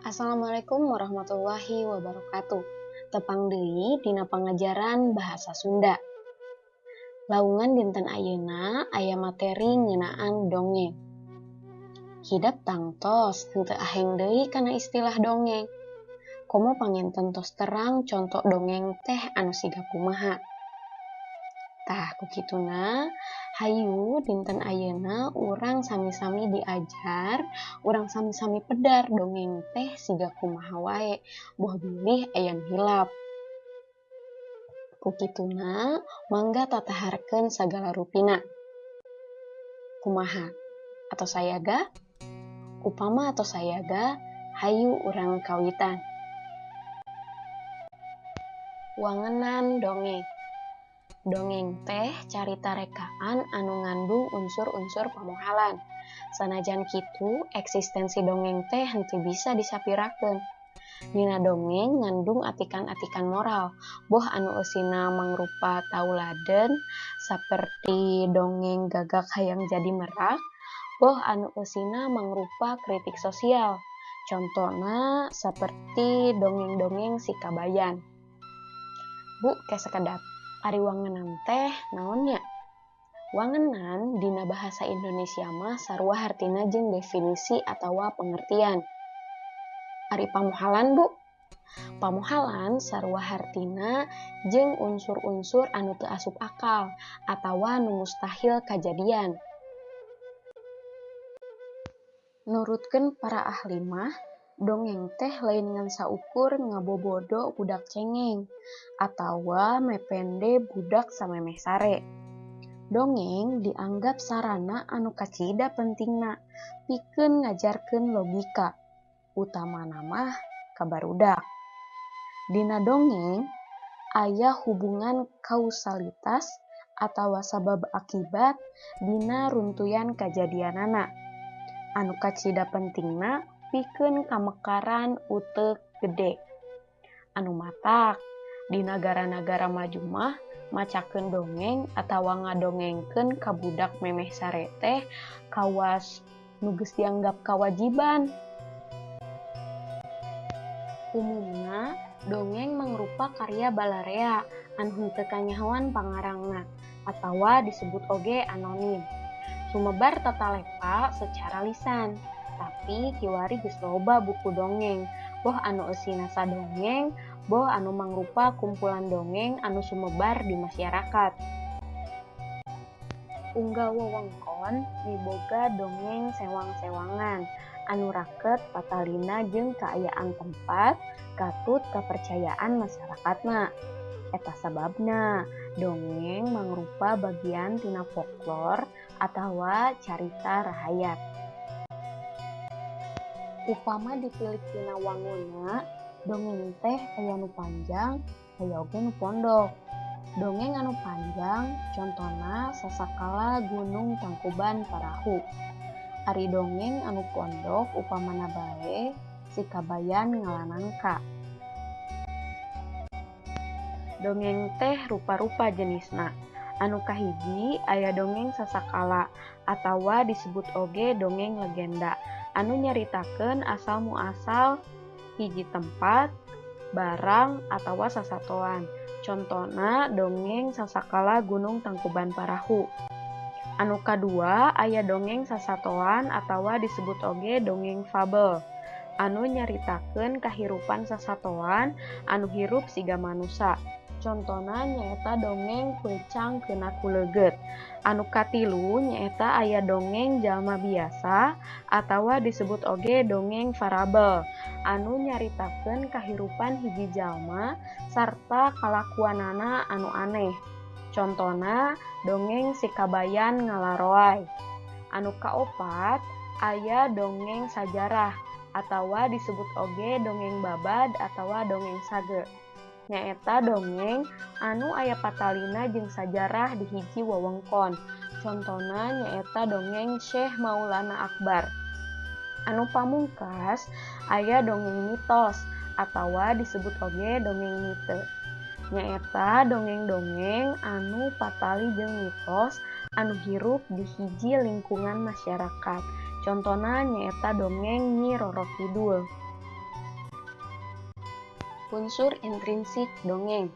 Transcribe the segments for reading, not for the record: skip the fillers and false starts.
Assalamualaikum warahmatullahi wabarakatuh. Tepang deui dina pangajaran bahasa Sunda. Laungan dinten ayeuna aya materi ngeunaan dongeng. Hidep tangtos henteu aheng deui kana istilah dongeng. Komo panginten tos terang conto dongeng teh anu siga kumaha. Tah ku kituna hayu dinten ayeuna urang sami-sami diajar, urang sami-sami pedar dongeng teh siga kumaha wae, boh bilih aya nu hilap. Ku kituna mangga tataharkeun sagala rupina. Kumaha? Atos sayaga? Upama atos sayaga, hayu urang kawitan. Wangenan dongeng. Dongeng teh carita rekaan anu ngandung unsur-unsur pamohalan. Sanajan kitu, eksistensi dongeng teh henteu bisa disapirakeun. Dina dongeng ngandung atikan-atikan moral, boh anu eusina mangrupa tauladen saperti dongeng Gagak Hayang Jadi Merak, boh anu eusina mangrupa kritik sosial, contona saperti dongeng-dongeng Si Kabayan. Bu, ke sakedap. Ari wangenan teh naon nya? Wangenan dina bahasa Indonesia mah sarua hartina jeung definisi atawa pengertian. Ari pamohalan, Bu? Pamohalan sarua hartina jeung unsur-unsur anu teu asup akal atawa nu mustahil kajadian. Nurutkeun para ahli mah, dongeng teh lain ngan saukur ngabobodo budak cengeng atawa mepende budak samemeh sare. Dongeng dianggap sarana anu kacida pentingna pikeun ngajarkeun logika, utamana mah ka barudak. Dina dongeng aya hubungan kausalitas atawa sabab akibat dina runtuyan kajadianana anu kacida pentingna pikeun kamekaran uteuk gede. Anu matak di nagara-nagara maju mah macakeun dongeng atawa ngadongengkeun ka budak memeh sare teh kawas nu geus dianggap kawajiban. Umumna dongeng mangrupa karya balarea anu henteu kanyahoan pangarangna atawa disebut oge anonim. Sumebar tatalepa secara lisan. Tapi kiwari geus loba buku dongeng, boh anu eusina sadongeng, boh anu mangrupa kumpulan dongeng anu sumebar di masyarakat. Unggal wewengkon miboga dongeng sewang-sewangan anu raket patalina jeung kaayaan tempat katut kapercayaan masyarakatna. Eta sababna dongeng mangrupa bagian tina folklor atawa carita rahayat. Upama ditilik tina wangunna, dongeng teh aya nu panjang, aya oge nu pondok. Dongeng anu panjang contona Sasakala Gunung Tangkuban Parahu. Ari dongeng anu pondok upamana bae Si Kabayan Ngala Nangka. Dongeng teh rupa-rupa jenisna. Anu kahiji aya dongeng sasakala atawa disebut oge dongeng legenda anu nyaritakeun asal muasal hiji tempat, barang, atawa sasatoan. Contona dongeng Sasakala Gunung Tangkuban Parahu. Anu kadua aya dongeng sasatoan atawa disebut oge dongeng fabel anu nyaritakeun kahirupan sasatoan anu hirup siga manusa. Contona nyaeta dongeng Kucang Keuna Ku Leugeut. Anu katilu nyaeta aya dongeng jalma biasa atawa disebut oge dongeng farabel anu nyaritakeun kahirupan hiji jalma sarta kalakuanana anu aneh. Contona dongeng Si Kabayan Ngalaroay. Anu kaopat aya dongeng sajarah atawa disebut oge dongeng babad atawa dongeng sage. Nyaeta dongeng anu aya patalina jeung sajarah di hiji wewengkon. Contona nyaeta dongeng Syekh Maulana Akbar. Anu pamungkas aya dongeng mitos atawa disebut oge dongeng mite. Nyaeta dongeng-dongeng anu patali jeung mitos anu hirup di hiji lingkungan masyarakat. Contona nyaeta dongeng Nyi Roro Kidul. Unsur intrinsik dongeng.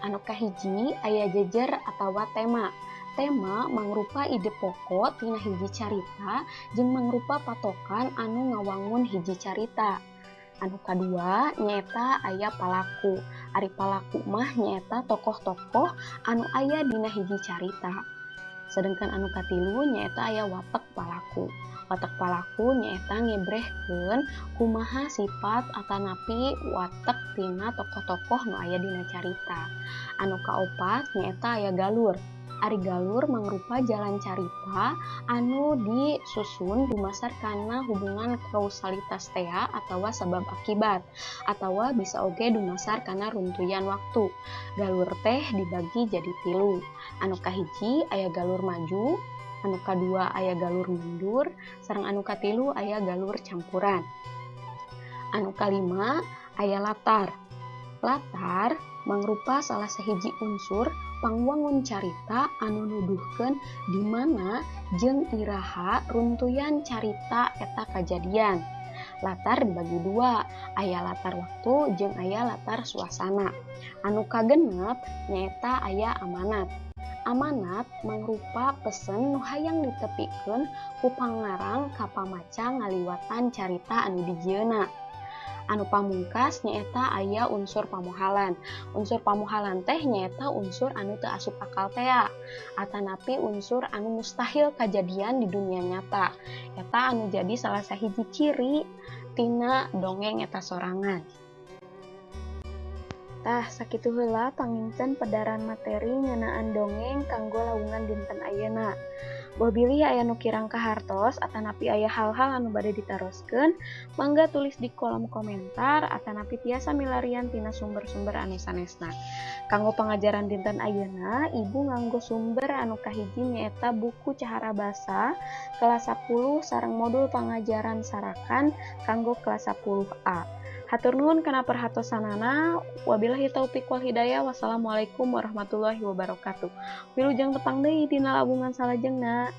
Anu kahiji aya jejer atawa tema. Tema mangrupa ide pokok tina hiji carita jeung mangrupa patokan anu ngawangun hiji carita. Anu kadua nyaeta aya palaku. Ari palaku mah nyaeta tokoh-tokoh anu aya dina hiji carita. Sedengkeun anu katilu nyaeta aya watek palaku. Watek palaku nyaeta ngebrehkeun kumaha sifat atanapi watek tina tokoh-tokoh nu aya dina carita. Anu kaopat nyaeta aya galur. Ari galur mangrupa jalan carita anu disusun dumasar kana hubungan kausalitas tea atawa sabab akibat atawa bisa oge dumasar kana runtuyan waktu. Galur teh dibagi jadi tilu. Anu kahiji aya galur maju, anu kadua aya galur mundur, sareng anu katilu aya galur campuran. Anu kalima aya latar. Latar mangrupa salah sahiji unsur pangwangun carita anu nuduhkeun di mana jeung iraha runtuyan carita eta kajadian. Latar dibagi dua, aya latar waktu jeung aya latar suasana. Anu kagenep nyaeta aya amanat. Amanat mangrupa pesen nu hayang ditepikeun ku pangarang ka pamaca ngaliwatan carita anu dijieunna. Anu pamungkas nyaeta aya unsur pamohalan. Unsur pamohalan teh nyaeta unsur anu teu asup akal tea atanapi unsur anu mustahil kajadian di dunia nyata. Eta anu jadi salah sahiji ciri tina dongeng eta sorangan. Tah, sakitu heula panginten pedaran materi ngeunaan dongeng kanggo lawungan dinten ayeuna. Boh bilih aya nu kirang kahartos atanapi aya hal-hal anu bade ditaroskeun, mangga tulis di kolom komentar atanapi tiasa milarian tina sumber-sumber anu sanesna. Kanggo pangajaran dinten ayeuna, ibu nganggo sumber anu kahiji nyaeta buku Cahara Basa kelas 10 sareng modul pangajaran Sarakan kanggo kelas 10A. Hatur nuhun kana perhatosanana. Wabillahi taufik wal hidayah. Wassalamualaikum warahmatullahi wabarakatuh. Wilujeng tepang deui dina lawungan salajengna.